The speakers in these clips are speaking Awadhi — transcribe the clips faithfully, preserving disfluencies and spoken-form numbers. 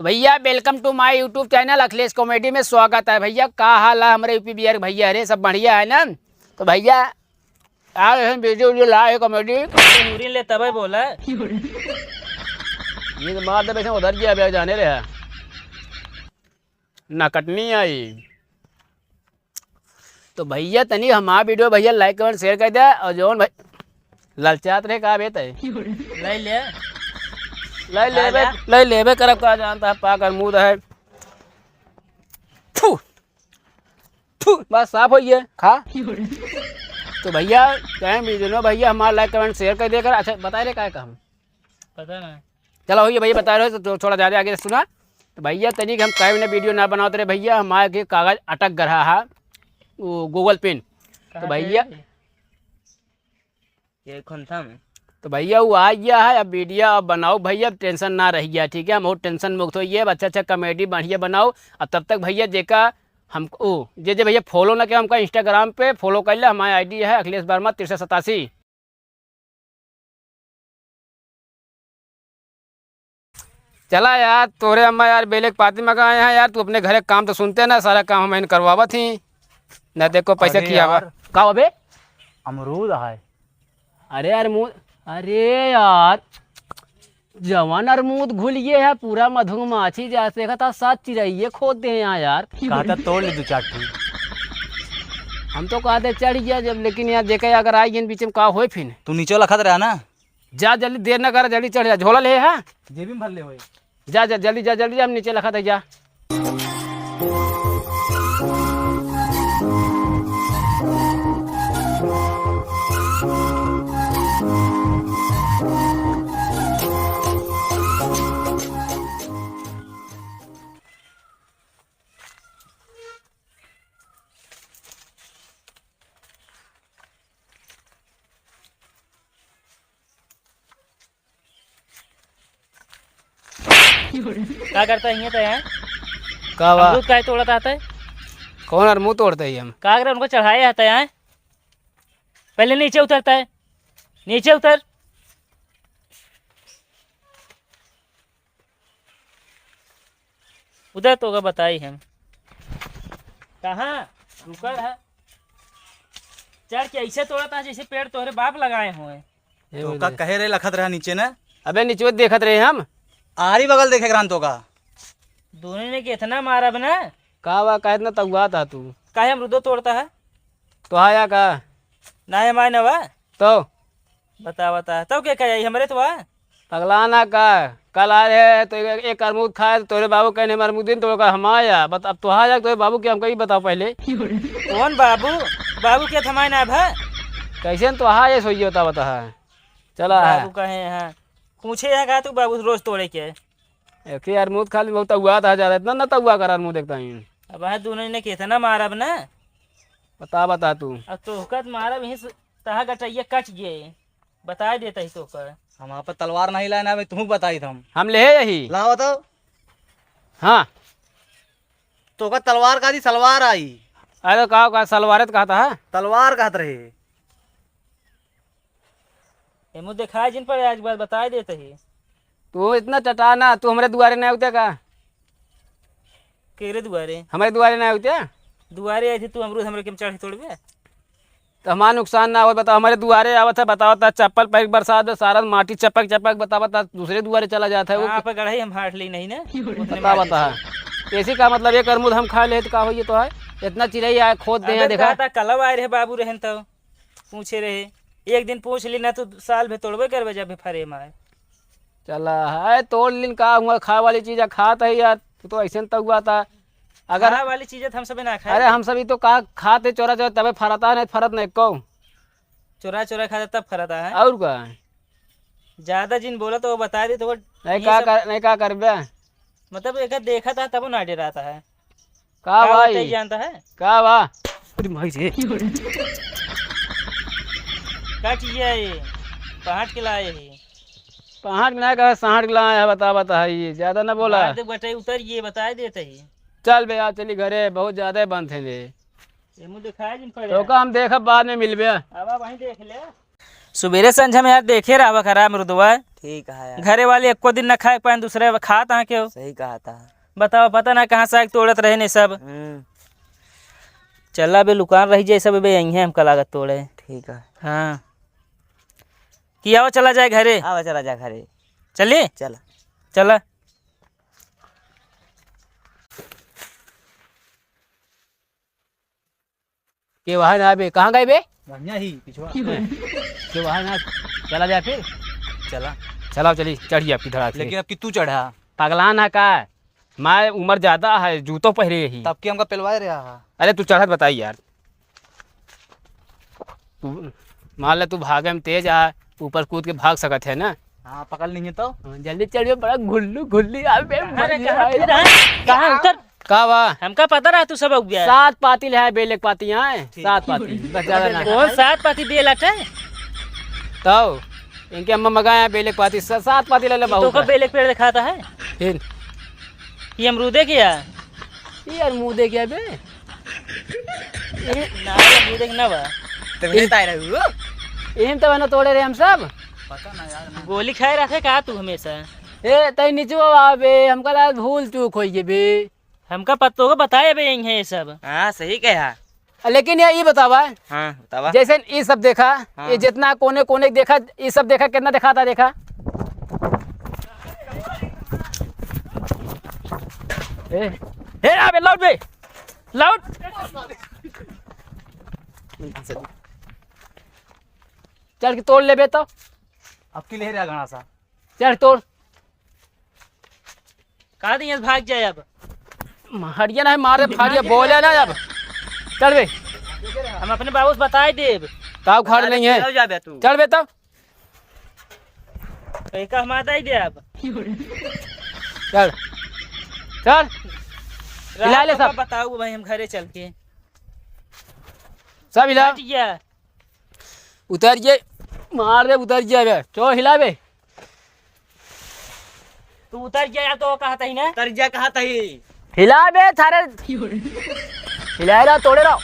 तो भैया, welcome to my YouTube channel अखिलेश comedy में स्वागत है। भैया, का हाल है हमरे यूपी बिहार के भैया रे? सब बढ़िया है ना? तो भैया, आ रहे हैं video, video लाए comedy। मुरी ले तबे बोला। ये तो मार दे, वैसे उधर गया, अबे जाने रहे। ना कटनी आई। तो भैया, तनी हमार video भैया like, comment, share कर दे। और जौन भाई ललचात रहे का बेटा है? ले ले। ले लेबे, ले लेबे करब का, जानता है पाक अरमूद है। थू, थू, बस साफ होइए, खा। तो भैया, कहें भी दोनों भैया हमार like, comment, share कर देकर। अच्छा, बताए रहे का है काम? पता ना। चला होइए भैया, बता रहे हो तो थोड़ा ज्यादा आगे से सुना। तो भैया, तनिक हम काहे बिना video ना बनावत रहे भैया, हमारे के कागज अटक गया है वो Google Pin। तो कहाँ पे भैया है? ये खोंथा में। तो भैया, वो आ गया है, अब video अब बनाओ भैया, अब tension ना रह गया, ठीक है? हम बहुत tension मुक्त होइए, अब अच्छा अच्छा comedy बढ़िया बनाओ। अब तब तक भैया, जेका हम, ओ, जे जे भैया follow ना किया हमका Instagram पे, follow कर ले, हमारी ID है अखिलेश वर्मा तिरसठ सतासी। चला यार, तोरे अम्मा यार बेले के पाती में गए हैं यार, तू अपने घरे काम तो सुनते ना, सारा काम हम इन करवावत ही, न देखो पैसा अरे किया बा। यार। का बे? अमरूद है। अरे अरमूद, अरे यार, जवान अरमूद घुल गए है, पूरा मधुमाछी जैसे देखा था, सात चिरैये खोद दे हैं यहाँ यार। कहता तोड़ ले दो चार ठो। हम तो कहते चढ़ गया जब, लेकिन यहाँ देखे अगर आई गए बीच में का होए फिर? तू नीचे लखत रहा ना। जा जल्दी, देर ना कर, जल्दी चढ़ जा, झोला ले है। जेबी में भर ले होए। जा, जा, जल्दी जा, जल्दी जा, हम नीचे लखत है, जा। का करता है ये तो यहाँ? का बा? अमरूद काहे तोड़ता है? कौन अरमूद तोड़ता है हम? का करे उनको चढ़ाए आता है यहाँ? पहले नीचे उतरता है, नीचे उतर। उधर तो का बताई हम। कहाँ? रुका रहा। चढ़ के ऐसे तोड़ता है जैसे पेड़ तोहरे बाप लगाए हुए हैं। ए तो बोले। का कहे रहे लखत रहा नीचे ना? अबे नीचे देखत रहे हम। आरी बगल देखे रहन तो का? दोनों ने के इतना मारब ना। का बा, काहे इतना तउआत हा तू? काहे अमरूदो तोड़ता है? तो आया का? ना है माय नवा। तो? बता, बता। तब के कहे, हमरे तो बा। पगला ना का, कल आ रहे तो एक, एक अरमूद खाए तो तोरे बाबू कहने हम अरमूद दिन तोड़ का हम आया। बत-, अब तो आ जा तोरे बाबू के हमको ई बताओ पहले। कौन बाबू? बाबू के थमाए ना भा। कैसे न तो आ ये सोइए होता बता है। चला है। बाबू कहे हैं। पूछे है का तू बाबू रोज तोड़े के? एक ही अरमूद खाली बहुत तउआ था ज्यादा, इतना ना तउआ कर अरमूद देखता ही। अब है दोनों ने कितना मारब ना। बता, बता तू। अब तोहका त मारब यहीं से, तहा गटैया कट गए। बताए देता ही तोहका। हम आप तलवार नहीं लाए ना, भाई तुमको बताई था हम। हम ले यही। लाओ तो। हाँ। तोहका तलवार का दी, सलवार आई। अरे का, का सलवारे त कहता है? तलवार कहत रहे। एमो देखाए जिन पर आज बात बताए देते ही। तू इतना चटा ना, तू हमरे दुआरे ना उठे का? केरे दुआरे? हमरे दुआरे ना उठे? दुआरे आई थी तू अमरूद हमरे के चढ़ के तोड़बे? तो हमारा नुकसान ना हो, बताओ, हमरे दुआरे आवत है, बताओ ता चप्पल पैर बरसात में सारा माटी चपक चपक, बताओ ता दूसरे दुआरे चला जाता है वो। हाँ, आप गढ़ाई हम हाट ली नहीं ना, उतने बता, माटी बता। से। ऐसी का मतलब, एक अरमूद हम खा ले तो का होइए तो है? इतना चिरई आए, खोद दे अबे हैं, देखा। कहता कलव आए रहे बाबू रहन तो। पूछे रहे, एक दिन पूछ ली ना, तू साल भर तोड़बे करबे जब भी फरे माए। चला, है तोड़ लिन का हुआ, खाए वाली चीज है, खात है यार, तू तो ऐसे न तउआ था। अगर खाए वाली चीज है तो हम सभी ना खाए। अरे हम सभी तो का खाते चोरा चोरा, तबे फरता है, नहीं फरत नहीं को। चोरा चोरा खाता तब फरता है। और का? ज्यादा जिन बोला तो वो बता दे तो वो नहीं ये का सब कर, नहीं का करबे? मतलब एक देखा था तब ना डराता है। का का भाई? होता है जानता है? का बा? अरे माई रे। का चीज है ये? पहाड़ के लाए है। पहाड़ के ना कहा, साहड़ के लाए है, बता, बता है ये, ज्यादा ना बोला। मार दे बटाई उतर, ये बताए देते ही। चल बे यार, चली घरे, बहुत ज्यादा बंद है बे। ये मुंह दिखाए जिन पड़े। तो का हम देखब बाद में मिलबे। अब आप वहीं देख ले। सुबेरे संझा में यार देखे रहबा खरा अमरुदवा। ठीक है यार। घरे वाले एको दिन न खाए पाए, दूसरे खात हैं केहू। सही कहा था। बताओ, पता ना कहाँ से आके तोड़त रहे ने सब। हम्म। चला बे, लुकान रही जाए सब बे, यहीं है हमका लागत तोड़े। ठीक है। हाँ। कि आओ चला जाए घरे। आओ चला जाए घरे। चली? चला। चला। के वहाँ ना बे, कहाँ गए बे? बढ़िया ही पिछवा। के वहाँ ना, चला जाए फिर। चला। चलाओ चली, चढ़ गया किधर आके। लेकिन अब कि तू चढ़ा। पगला ना का? मैं उम्र ज्यादा है, जूतो पहरे यही। तब के हमका पेलवाए रहा है। अरे तू चढ़त बताई यार। तू मान ले तू भागे में तेज आ, ऊपर कूद के भाग सकत है ना। हाँ, पकड़ लेंगे तो। हाँ, जल्दी चढ़ियो, बड़ा घुल्लू घुल्ली आ बे, अरे मजा कहाँ आए। फिर है? कहाँ उतर? का बा? हमका पता रहा तू सब उग गया। सात पाती ले आए, बेले के पाती आए, ठीक। सात पाती, बस ज्यादा ना। कौन सात पाती बेल अटे? तो इनके अम्मा मगा है बेले के पाती, स-, सात पाती ले ले, ये बहुत तो का है। बेले के पेड़ दिखाता है? फिर? ये अमरूदे क्या? ये अमरूदे क्या बे? ये ना, ये अमरूदे के ना बा। तो ये ताई रहू? इहन तो बना तोड़े रहे हम सब। पता ना यार, ना। गोली खाए रहते का तू हमेशा? ए, तई नीचे आवे, हमका लगा भूल चूक होई गई बे। हमका पत्तो को बताए बे यहीं है ये सब। हाँ, सही कहा। लेकिन ये, ये बतावा, हाँ, बतावा। जैसे ये सब देखा, हाँ। ये जितना कोने कोने देखा, ये सब देखा, कितना दिखाता देखा। ए, ए, अबे लौट बे, लौट। चढ़ के तोड़ लेबे तो। अब की ले रहा घना सा। चढ़ तोड़। कहा दी भाग जाए अब। हरिया ना है, मारे फाड़िया, बोले ना अब। चढ़ बे। हम अपने बाबू से बताए देब। का उखाड़ नहीं है। चल जा बे तू। चढ़ बे तब। कहीं का हम बताई दे अब। चढ़। चढ़। हिला ले रात सब। का बताऊ भाई हम घरे चल के। सब हिला। हट गया। उतर जे, मार दे, उतर जे बे। चो हिला बे। तू उतर जा यार, तो कहा तही ना। उतर जा कहा तही। हिला बे थारे। हिलाए रहो, तोड़े रहो।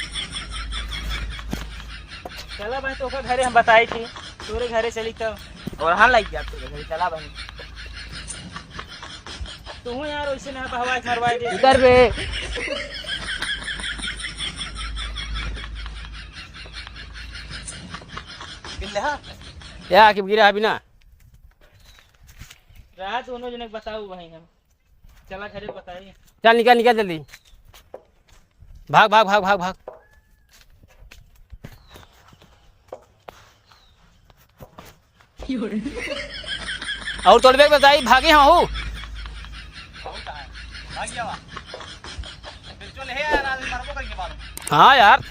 चला भाई, तो ओकर घरे हम बताई थी, तोरे घरे चली तब। और हाँ, लाइक जा तू घरे, चला भाई। तू यार वैसे ना बहवा के मरवाई दे। उतर बे। किल्ले हा? या कि गिरा बिना। रहा दोनों जने के बताऊ भाई हम। चला घरे बताई। चल निकल, निकल जल्दी। भाग, भाग, भाग, भाग, भाग। और तोड़बे के बताई, भागे हम हूँ। हाँ यार।